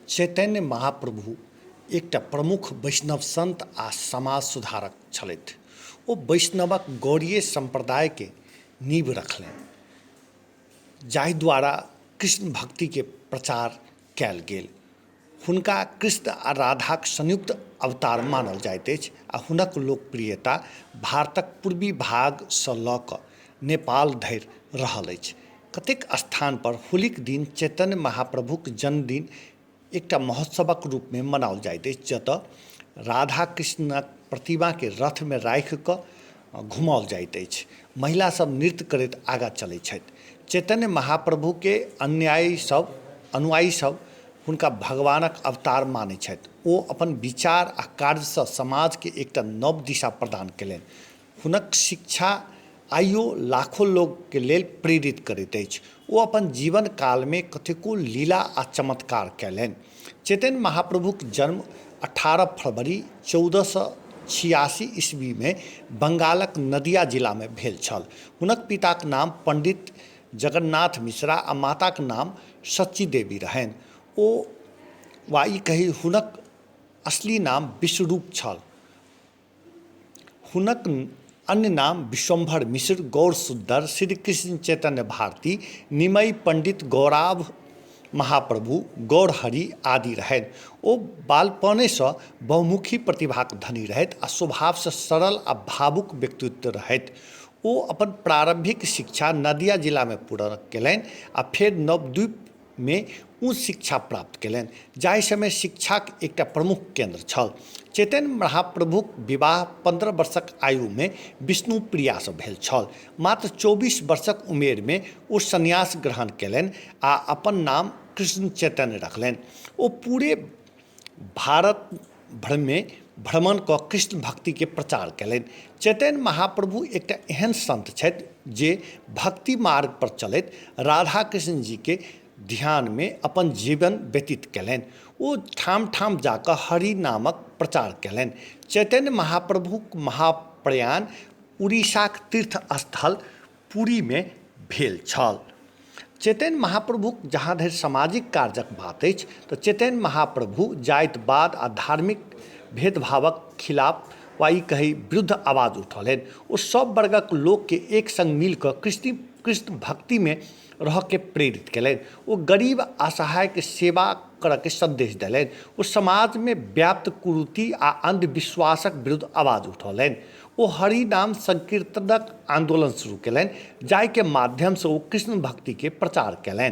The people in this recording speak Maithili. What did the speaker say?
चैतन्य महाप्रभु एकटा प्रमुख वैष्णव सन्त आ समाज सुधारक छलथि। ओ वैष्णवक गौड़ीय सम्प्रदायके नींव रखलनि, जाहि द्वारा कृष्ण भक्तिके प्रचार कयल गेल। हुनका कृष्ण आ राधाक संयुक्त अवतार मानल जाइत अछि आ हुनक लोकप्रियता भारतक पूर्वी भागसँ लऽ कऽ नेपाल धरि रहल अछि। कतेक स्थानपर होलीक दिन चैतन्य महाप्रभुक जन्मदिन एकटा महोत्सवक रूपमे मनाओल जाइत अछि, जतय राधा कृष्णक प्रतिमाके रथमे राखि कऽ घुमाओल जाइत अछि। महिला सब नृत्य करैत आगाँ चलैत छथि। चैतन्य महाप्रभुके अनुयायी सब हुनका भगवानक अवतार मानैत छथि। ओ अपन विचार आ कार्यसँ समाजके एकटा नव दिशा प्रदान कयलनि। हुनक शिक्षा आइयो लाखो लोकके लेल प्रेरित करैत अछि। ओ अपन जीवन कालमे कतेको लीला आ चमत्कार कयलनि। चैतन्य महाप्रभुक जन्म 18 फरवरी 1486 ईस्वीमे बंगालक नदिया जिलामे भेल छल। हुनक पिताक नाम पंडित जगन्नाथ मिश्रा आ माताक नाम सच्ची देवी रहनि। ओ वा ई कही हुनक असली नाम विश्वरूप छल। हुनक अन्य नाम विश्वम्भर मिश्र, गौरसुन्दर, श्री कृष्ण चैतन्य भारती, निमई पंडित, गौराभ महाप्रभु, गौरहरि आदि रहनि। ओ बालपनेसँ बहुमुखी प्रतिभाक धनी रहथि आ स्वभावसँ सरल आ भावुक व्यक्तित्व रहथि। ओ अपन प्रारम्भिक शिक्षा नदिया जिलामे पूरा कयलनि आ फेर नवद्वीपमे उच्च शिक्षा प्राप्त कयलनि, जाहि समय शिक्षाक एकटा प्रमुख केन्द्र छल। चैतन्य महाप्रभुक विवाह 15 वर्षक आयुमे विष्णु प्रियासँ भेल छल। मात्र 24 वर्षक उमेरमे ओ सन्यास ग्रहण कयलनि आ अपन नाम कृष्ण चैतन्य रखलनि। ओ पूरे भारत भ्रमे भ्रमण कऽ कृष्ण भक्तिके प्रचार कयलनि। चैतन्य महाप्रभु एकटा एहन सन्त छथि जे भक्ति मार्गपर चलैत राधा कृष्ण जीके ध्यानमे अपन जीवन व्यतीत कयलनि। ओ ठाम ठाम जाकऽ हरि नामक प्रचार कयलनि। चैतन्य महाप्रभुक महाप्रयाण उड़ीसाक तीर्थ स्थल पुरीमे भेल छल। चैतन्य महाप्रभुक जहाँ धरि सामाजिक कार्यक बात अछि तऽ चैतन्य महाप्रभु जातिवाद आ धार्मिक भेदभावक खिलाफ वा ई कही विरुद्ध आवाज उठौलनि। ओ सब वर्गक लोकके एक सङ्ग मिलकऽ कृष्ण भक्तिमे रहऽके प्रेरित कयलनि। ओ गरीब असहायके सेवा करऽके सन्देश देलनि। ओ समाजमे व्याप्त कुरीति आ अन्धविश्वासक विरुद्ध आवाज उठौलनि। ओ हरिनाम संकीर्तनक आन्दोलन शुरू कयलनि, जाहिके माध्यमसँ ओ कृष्ण भक्तिके प्रचार कयलनि।